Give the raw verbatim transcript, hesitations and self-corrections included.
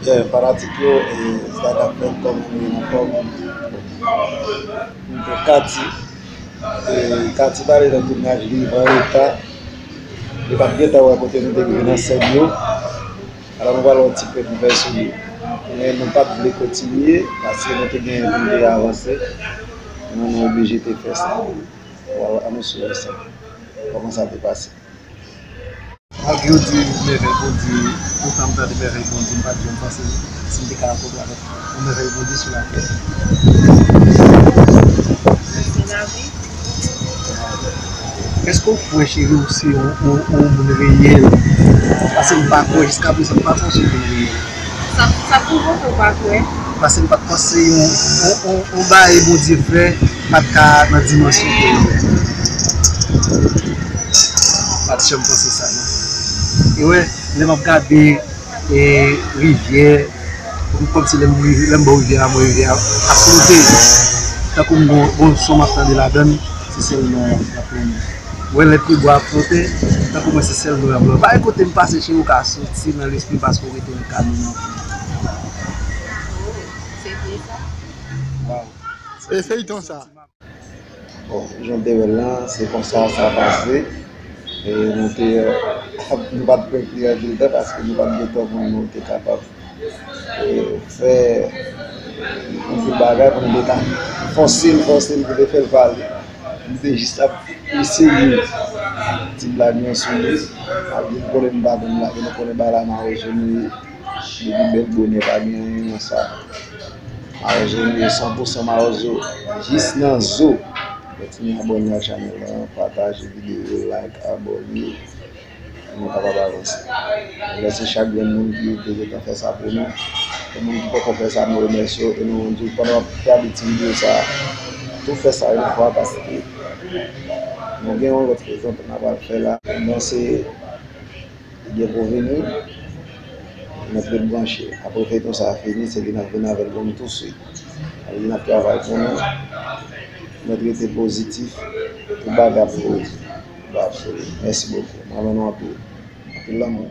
Yeah, fanatik yo, e, sa k ap fèt, kòman nou ye, n anfòm? M gen Katy, e, Katy pale nan tounaj li, van reta. Li pa t gentan wè kote nou te rive nan sèn yo. Alò, nou pral wè yon ti prank nou fè sou li. Men nou pa t vle kontinye, paske nou te gen pou nou te avanse. Men nou oblije te fè sa. Wala, ann nou swiv sa. Kòman sa te pase? Malgre yo di mèvèy Bondye, poutan m tande mèvèy Bondye, m pa t janm panse si m te ka rankontre avèk yon mèvèy Bondye sou latè. Èske w kwè, cheri, w se yon, yon, yon moun reyèl? Paske m pa kwè, jiska prezan, m pa sonje ke m reyèl. Sa, sa pwouve w ke w pa kwè. Paske m pa t panse yon, yon, yon, yon bagay Bondye fè pa t ka nan dimansyon ke l ye. Pa t janm panse sa, non. E wè, lè m ap gade, e, rivyè, kòmsi lè m rive, lè m bò rivyè a, m wè rivyè a ap flote. Tankou m gon, gon son m ap tande ladan l, se sèl non an k ap pran mwen. Ou wè lè pyebwa ap flote, tankou mwen se sèl non an k ap pran. Pa gen kote m pase, cheri, ou ka soti nan lespri m paske ou rete nan kad mwen anpil. Se vre sa? Waw. E feyton sa. Bon, jan w te wè l lan, se konsa sa pase. E nou te, nou pa t prank li anpil tan paske nou pa t gen tan pou nou te kapab, e, fè anpil bagay pou nou te ka fòse l, fòse l pou te fè l pale. Nou te jis ap eseye ti blag nou sou li. Malgre nou konnen nou pa konn lage, nou konnen bagay la mawozo nou ye. Depi bèl bonè pa gen anyen nan sa. Mawozo nou ye, san pou san mawozo. Jis nan zo. Kontinye abòne ak chanèl la, pataje videyo, like, abòne. Pou nou kapab avanse. Remèsye chak grenn moun ki te gentan fè sa pou nou. Pou moun ki poko fè sa, nou remèsye w e nou di w pandan w ap gade ti videyo sa, tou fè sa yon fwa paske nou gen yon lòt prezant n ap al fè la. Pandan se gen pou vini, mèt ret branche. Apre feyton sa a fini, se li n ap vin avè l pou nou touswit. Sa vle di n ap travay pou nou, mèt rete pozitif, tout bagay ap fini. Mèsi bokou. M renmen nou anpil. Anpil lanmou.